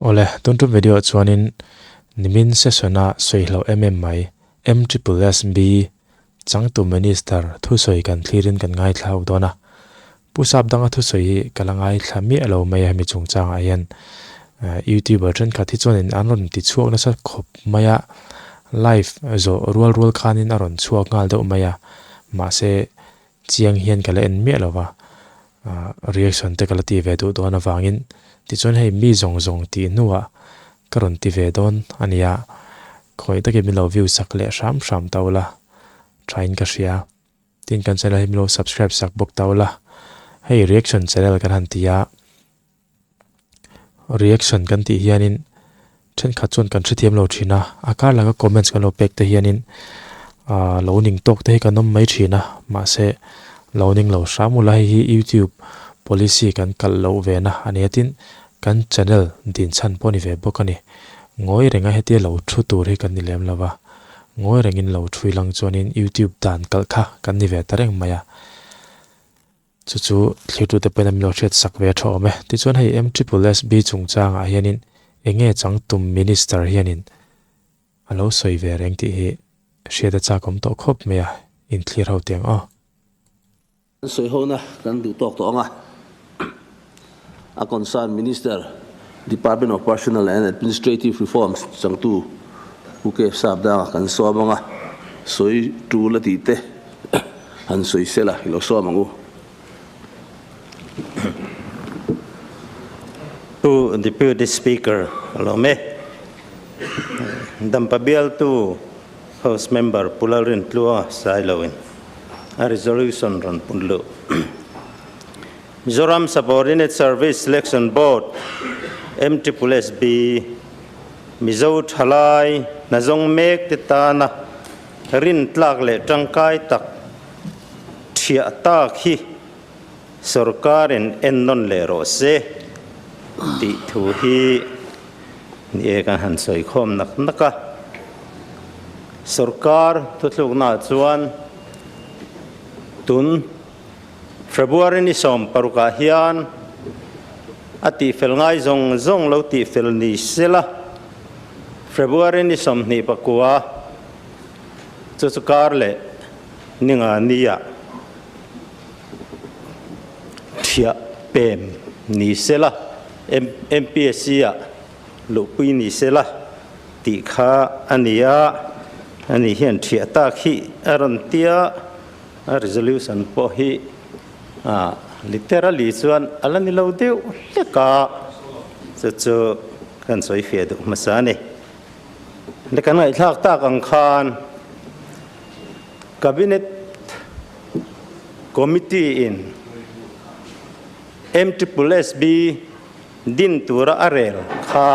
Awle, tun tum video ah chuanin nimin session a sawi hlauh em em mai, MSSB changtu Minister thusawi kan thlirin kan ngaithla uk dawn a. Pu Sap danga thusawi hi ka la ngaithla miah lo mai a hemi chungchangah hian YouTuber thenkhat hi chuanin an rawn ti chhuak nasa khawp mai a, live zawh rual rual khanin a rawn chhuak nghal deuh mai a, mahse Chiang hian ka la en miah lo va, reaction te ka la ti ve duh dawn avangin tichuan hei mi zawng zawng tih hnuah ka rawn ti ve dawn a nia, khawi takin min lo view sak leh hram hram ta ula thain ka hria. Tin kan channel hi min lo subscribe sak bawk ta ula, hei reaction channel kan han ti a. Reaction kan tih hianin thenkhat chuan kan hrethiam lo thin a, a kar laka comments kan lo pek te hianin ah lo ning tawk te hi kan awm mai thin a, mahse lo ning lo hram ula hei hi youtube policy kan kalh loh ve na a nia tin kan channel din chhan pawh a ni ve bawk a ni. Ngawi renga hetia lo thu tur hi kan ni lem lo va, ngawi rengin lo thui lang chuanin youtube dan kalh kha kan ni ve ta reng mai a. Chu chu thlirtute pawhin an lo hriat sak ve tha awm e. Tichuan hei MSSB chungchangah hianin eng nge changtum Minister hianin a lo sawi ve reng tih hi hriat a chak awm tawh khawp mai a, inthlir ho tiang aw. Kan sawi hona kan duh tawk tawh ang a, a concern Minister, Department of Personnel and Administrative Reforms changtu Pu Kev Sapdanga kan sawm ang a, sawi tul a tih te. Han sawi sela i lo sawm ang u. Pu Deputy Speaker a lawm e. Dampa bialtu House Member Pu Lalrintlua Sailoin a resolution rawn pun luh. Mizoram Subordinate Service Selection Board, MSSB, Mizo thalai hnazawng mek te tana Rintlak leh tangkai tak thiah tak hi sorkarin ennawn leh rawh se tih thu hi ni e kan han sawi khawm nak nak a. Sorkar thuthluknaah chuan tun February ni 16 ah hian a tihfel ngai zawng zawng lo tihfel ni sela, February ni 29 chu chu kar leh ni nga nia thiah pem ni sela, MPSC ah luhpui ni sela tih kha a ni a, ani hian thiah tak hi a rawn tia. A resolution pawh hi literally chuan a la ni lo deuh hlek a, chu chu kan sawi fiah duh hmasa a ni. Le kan ngaihthlak tak ang khan Cabinet Committee in MSSB din tura a rel kha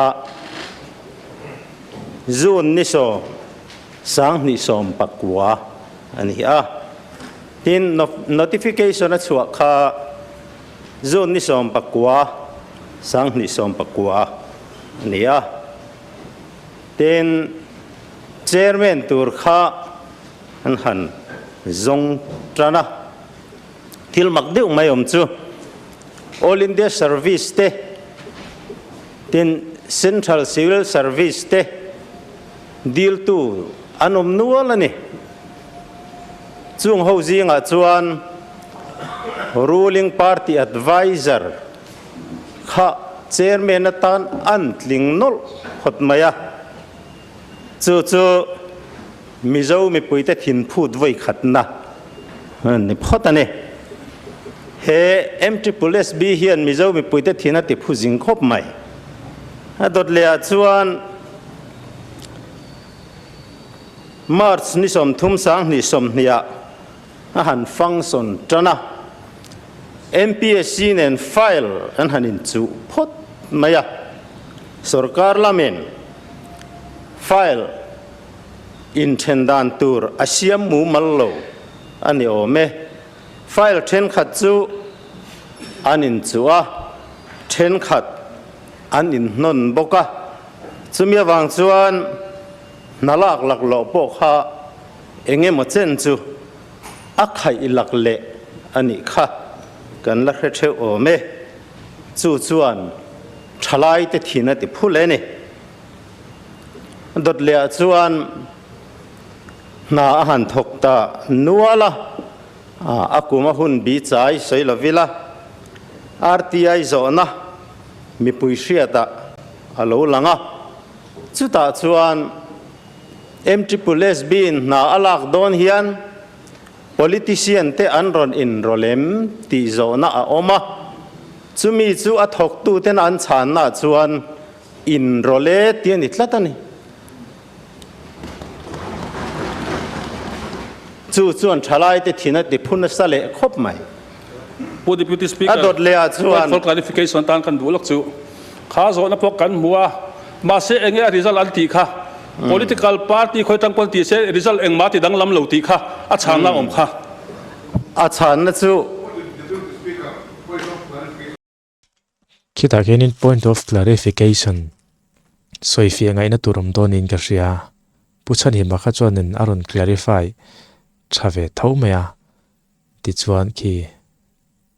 June ni 2019 a ni a. Tin, notification a chhuah kha June ni 19, 2019 a ni a. Tin, chairman tur kha an han zawng tan a. Thil mak deuh mai awm chu All India Service te, tin Central Civil Service te diltu an awm nual a ni. Chung ho zingah chuan Ruling Party Adviser kha Chairman atan an tling nawlh phawt mai a, chu chu Mizo mipuite thinphut vawi khatna ni phawt a ni. He MSSB hian Mizo mipuite thin a ti phu zing khawp mai. A dawt leh ah chuan March ni 30, 2020 ah a han function tan a, MPSC nen file an han inchuh phawt mai a, sorkar lamin file inthen dan tur a siam mumal lo a ni awm e. File thenkhat chu an inchuh a, thenkhat an inhnawn bawk a. Chumi avang chuan hna lak lak loh pawh kha eng emaw chen chu a khaih lak leh a nih kha kan la hre theuh awm e. Chu chuan. Thalaite thin a ti phul e ni. Dawt leh ah chuan hna a han thawk ta nual a, a kum a hun bi chai sawi lo vila RTI zawhna mipui hriatah a lo lang a, chutah chuan MSSB in hna a lak dawn hian Politician te an rawn inrawlem tih zawhna a awm a, chumi chu a thawktuten an chhanna chuan inrawle tih a ni tlat a ni. Chu chuan thalaite thin a ti phu nasa leh khawp mai. Pu Deputy Speaker, A dawt leh ah chuan. Point for clarification atan kan duh lawk chu. Kha zawhna pawh kan hmu a, mahse enge a result an tih kha? Political party khawi tang pawn ti se result engmah ti danglam lo tih kha a chhanna awm kha. A chhanna chu. Khitah khianin point of clarification sawifiah ngaihna tur awm dawnin ka hria. Pu Chhanhima kha chuanin a rawn clarify tha ve tho mai a. Tichuan khi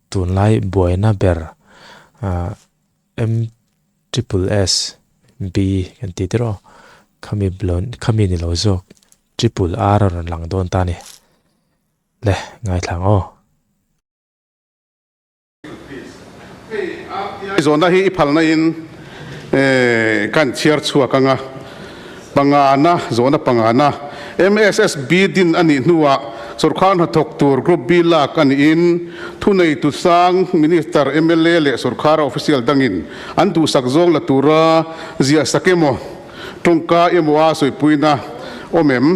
tunlai buaina ber ah M triple S B kan tih tir aw khami blon khami ni lo zawk triple R a rawn lang dawn ta a ni. Le ngaithla ang aw. Zawhna hi i phalna in kan chhiar chhuak anga pangana zawhna pangana MSSB din a nih hnuah sawrkar hnathawk tur Group B lak a niin thuneitu sang Minister, mla leh sawrkara official dangin an duhsak zawng la tura ziahsak emaw tawngka emaw a sawipuina awm em?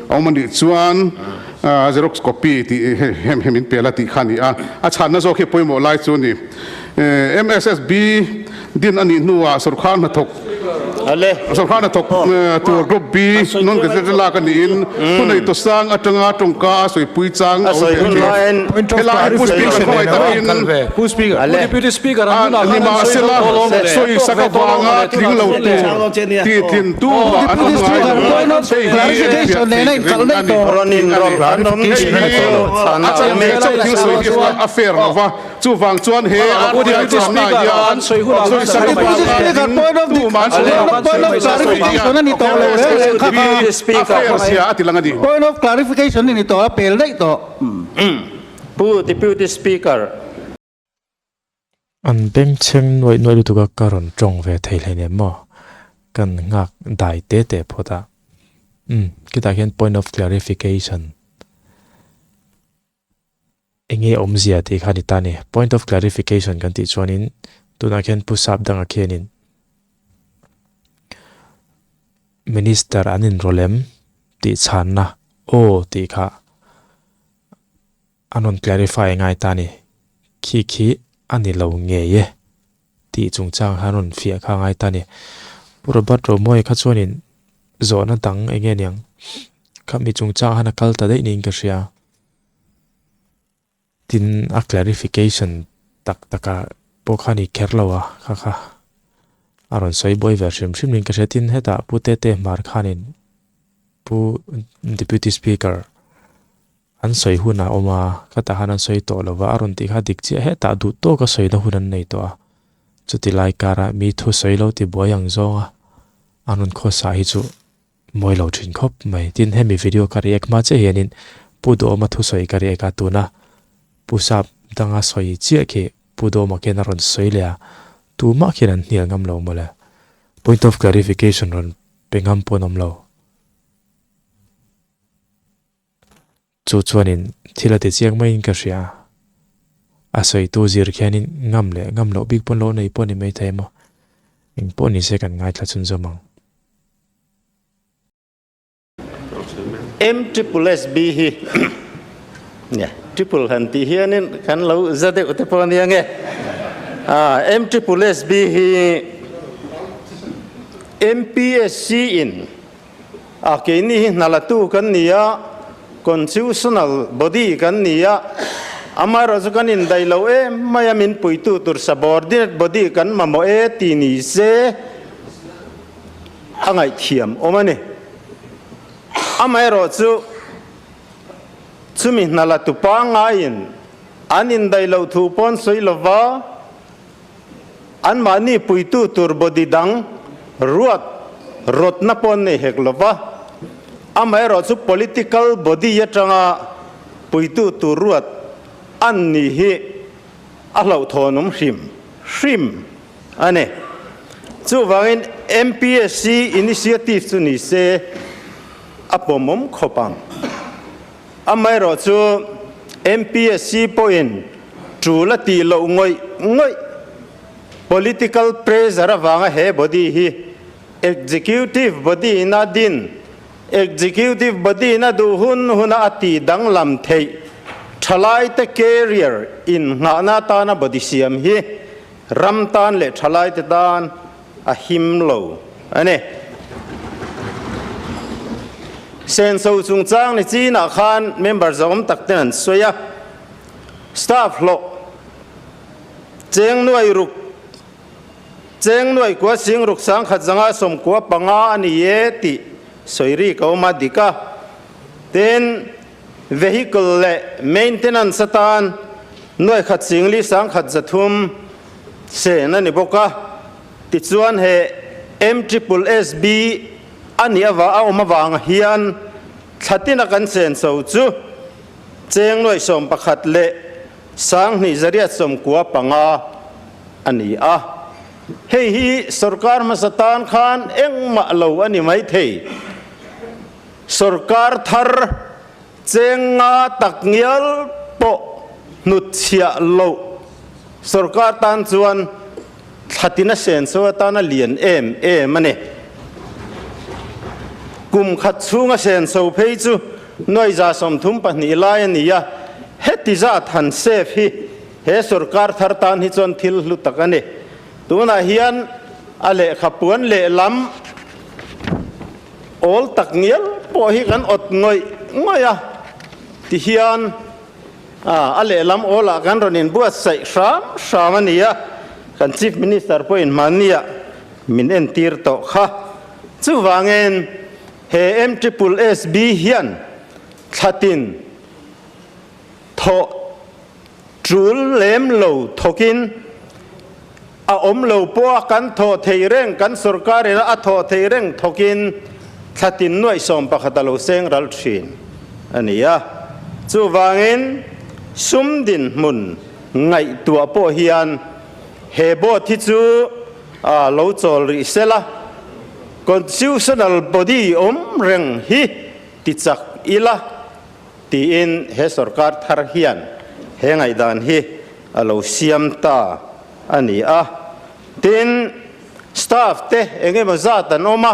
A awm a nih chuan Xerox copy tih hem hem in pel a tih kha a ni a, a chhanna zawk hi pawimawh lai chu a ni. MSSB din a nih hnuah sawrkar hnathawk sawrkar hnathawk tur Group B non-gazetted lak a niin thuneitu sang atanga tawngka a sawipui chang a awm ve thin. Helai hi Pu Speaker khawngaih takin nimahsela sawisak avanga tling lo tur tih tlin tu mah an awm ngai lo a, hei hi enfiah theih reng a ni. Hei hi a chanve chauh thil sawi hi a fair lo va. Chuvang chuan he RTI chhanna hian sawisak avanga ding tumah an sawi lo. A fair zia a ti lang a ni. Point of clarification a ni tawh a, pel daih tawh. Pu Deputy Speaker. An bengchheng nuaih nuaih lutuk a ka rawn tawng ve thei hleinem maw? Kan nghak dai te te phawt a. Umm, khitah khian point of clarification. Enge awmzia tih kha ni ta ni. Point of clarification kan tih chuanin tunah khian Pu Sap dangah khianin Minister an inrawlem tih chhanna aw tih kha an rawn clarify ngai ta ni. Khi khi a ni lo ngei e tih chungchang kha an rawn fiah kha ngai ta ni. Pu Robert Romawia kha chuanin zawhna dang enge niang khami chungchang khan a kal ta daih niin ka hria. Tin, a clarification tak taka pawh kha ni kher lo a, kha kha a rawn sawi buai ve hrim hrim niin ka hria. Tin, hetah Pu Tete Hmar khanin Pu Deputy Speaker an sawi hun a awm a, khatah khan an sawi tawh lo va, a rawn tih kha dik chiah hetah duh tawka sawina hun an nei tawh a. Chuti lai karah mi thu sawi lo ti buai ang zawnga an rawn khawsa hi chu Mawi lo thin khawp mai. Tin, hemi video ka react hma chiah hianin Pu Duhawma thusawi ka react a, tuna Pu Sap danga sawi chiah khi Pu Duhawma khian a rawn sawi leh a, tumah khian an hnial ngam lo mawle. Point of clarification rawn pe ngam pawh an awm lo. Chu chuanin thil a ti chiang maiin ka hria. A sawitu zir khianin ngam leh ngam loh bik pawn lo nei pawh ni maithei maw? Eng pawh ni se kan ngaithla chhunzawm ang. M triple S B hi nia triple han tih hianin kan lo za deuh te pawh ania nge M triple S B hi MPSC in a keini hi hnalatu kan ni a constitutional body kan ni a amaherawhchu kan indaih lo em mai a min puitu tur subordinate body kan mamawh e tih ni se A ngaihthiam awm a ni. Amaherawhchu, chumi hna la tu pangaiin an indaih loh thu pawn sawi lova, Anmahni puitu tur body dang ruat rawtna pawh an nei hek lo va, amaherawhchu political body atanga puitu tur ruat an ni hi a hlauhthawnawm hrim hrim a ni. Chuvangin MPSC initiative chu ni se a pawmawm khawp ang. Amaherawhchu MPSC pawhin tul a tih loh ngawih ngawih political pressure avanga he body hi executive body in a din, executive body in a duh hun huna a tih danglam theih thalaite career innghahna atana body siam hi ram tan leh thalaite tan a him lo a ni. Senso chungchang ni chinah khan member zawm tak ten an sawi a, staff hlawh cheng nuai ruk cheng nuai kua sing ruk sangkhat zanga sawmkua panga a ni e tih sawi ri ka awm a dik a. Tin, vehicle leh maintenance atan nuai khat singli sangkhat zathum sen a ni bawk a, tichuan he MSSSB a nih ava a awm avang hian thla tina kan sen so chu cheng nuaih 11 leh 20 zariat 95 a ni a. Hei hi sorkar hmasa tan khan engmah lo a ni maithei. Sorkar thar cheng nga tak ngial pawh hnutchhiah loh sorkar tan chuan thlatin a senso atan a lian em em a ni. Kum khat chhunga senso phei chu nuai 32 lai a ni a, heti zat han save hi he sorkar thar tan hi chuan thil hlu tak a ni. Tunah hian a lehkha puan lehlam Awl tak ngial pawh hi kan awt ngawih ngawih a, tihian a lehlam awlah kan rawn inbuatsaih hram hram a ni a, kan Chief Minister pawhin hmanniah min entir tawh kha. Chuvangin he MSSB hian thlatin thawh tul lem lo thawkin a awm lo pawh a kan thawh thei reng, kan sorkar ina a thawh thei reng thawkin thlatin nuaih 11 a lo seng ral thin a ni a. Chuvangin sum dinhmun ngaihtuah pawh hian he board hi chu a lo chawl rih sela, constitutional body awm reng hi ti chak ila, Tiin he sorkar thar hian he ngaihdan hi a lo siam ta a ni a. Tin, staff te eng emaw zat an awm a,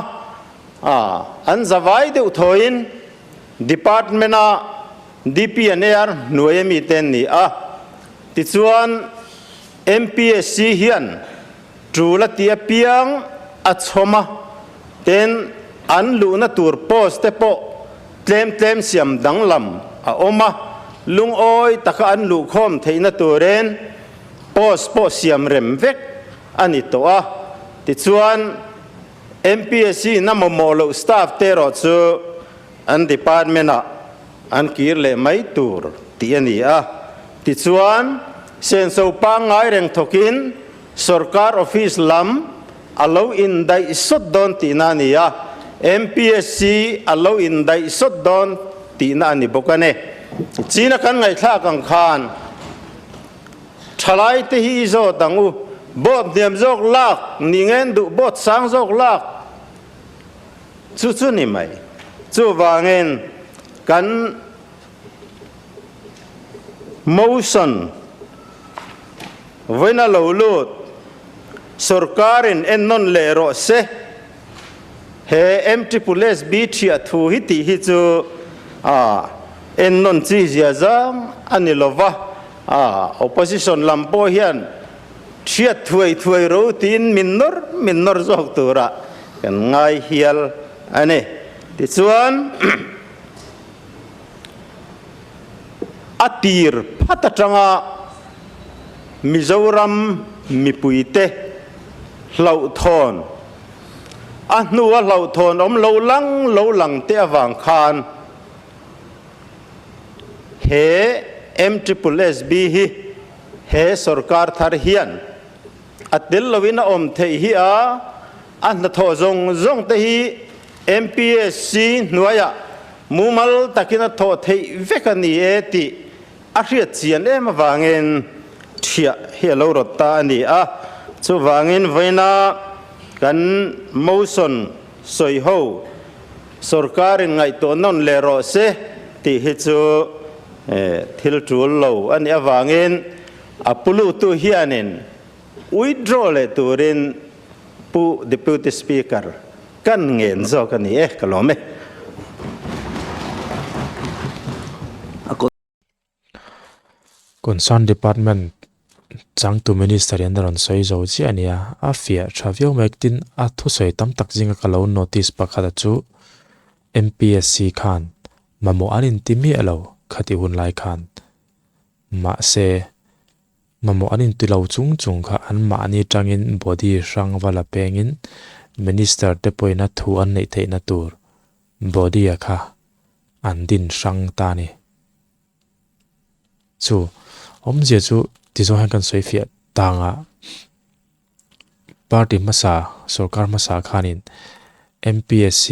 an zavai deuh thawiin department-a DP and AR hnuai ami te an ni a. Tichuan, MPSC hian tul a ti apiang a chhawm a, tin an luhna tur post te pawh tlem tlem siam danglam a awm a, lungawi taka an luhkhawm theihna turin post pawh siam rem vek a ni tawh a, tichuan MPSC in a mamawh loh staff te erawh chu an department ah an kir leh mai tur tih a ni a, tichuan senso pangngai reng thawkin Sorkar office lam a lo indaih sawt dawn tihna a ni a, MPSC a lo indaih sawt dawn tihna a ni bawk a ni. China kan ngaihthlak ang khan thalaite hi i zawt ang u, boat hniam zawk lak ni ngen duh boat sang zawk lak chu chu ni mai. Chuvangin kan Motion vawiin a lo lut, Sorkarin ennawn leh rawh se, he MSSB thiah thu hi tih hi chu ennawn chi zia zang a ni lo va, opposition lam pawh hian thiat thuai thuai ro tiin min nawr min nawr zawk turah kan ngai hial a ni. Tichuan. A tir phat atanga Mizoram mipuite hlauhthawn, a hnua hlauhthawn awm lo lang lo lang te avang khan he MSSB hi he sorkar thar hian. a tel loin a awm theih hi a, a hnathawh zawng zawng te hi MPSC hnuaiah mumal takin a thawh theih vek a ni e tih a hriat chian em avangin thiah hi a lo rawt ta a ni a. Chuvangin vawiina kan motion sawi ho sorkarin ngaihtuah nawn leh rawh se tih hi chu thil tul lo a nih avangin a pulutu hianin withdraw leh turin Pu Deputy Speaker kan ngen zawk a ni e, ka lawm e. Concern Department changtu Minister in a rawn sawi zo chiah a nia, a fiah tha viau mai tin a thusawi tam tak zinga ka lo notice pakhat a chu MPSC khan mamawh an inti miah lo khatih hun lai khan mahse Mamawh an inti lo chung chung kha anmahni tangin body hrang va la pengin Minister te pawhin a thu an neih theihna tur body-a kha an din hrang ta a ni. Chu awmzia chu tizawng hian kan sawi fiah tang a, party hmasa, sorkar hmasa khanin MPSC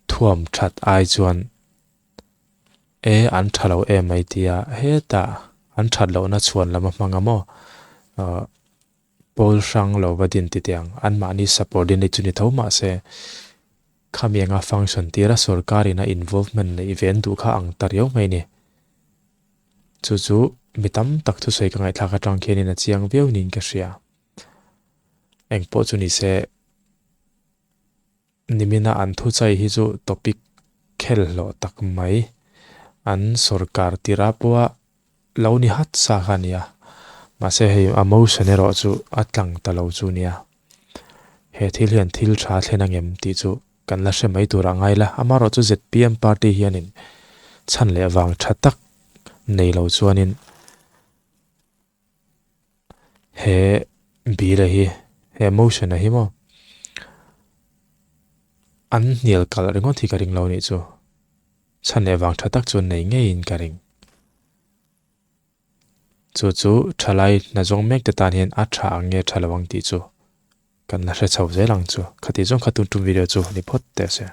thuam that ai chuan E an tha lo em mai tia hetah an that lohna chhuan lam a hmang a maw ahh pawl hrang lo va din ti teh ang anmahni subordinate chu ni tho mahse khami anga function tira sorkar in a involvement neih ve an duh kha ang ta riau mai ni. Chu chu mi tam tak thusawi ka ngaihthlak atang khianin a chiang viau niin ka hria. Engpawh chu ni se. Nimina an thuchai hi chu topic khel hlawh tak mai an sorkar tirah pawha lo ni hat sa kha a ni a, mahse hei a motion erawh chu a tlang ta lo chu nia. He thil hian thil tha thlen angem tih chu kan la hre mai turah ngai la, amaherawh chu zpm party hianin chhan leh vang tha tak nei lo chuanin He bill a hi he motion a hi maw an hnial kalh ringawt hi ka ring lo anih chu chhan leh vang tha tak chu an nei ngeiin ka ring chu chu thalai hna zawng mek te tan hian a tha ang nge tha lo ang tih chu kan la hre chho zel ang chu khati zawng kha tun tum video chu ni phawt teh se.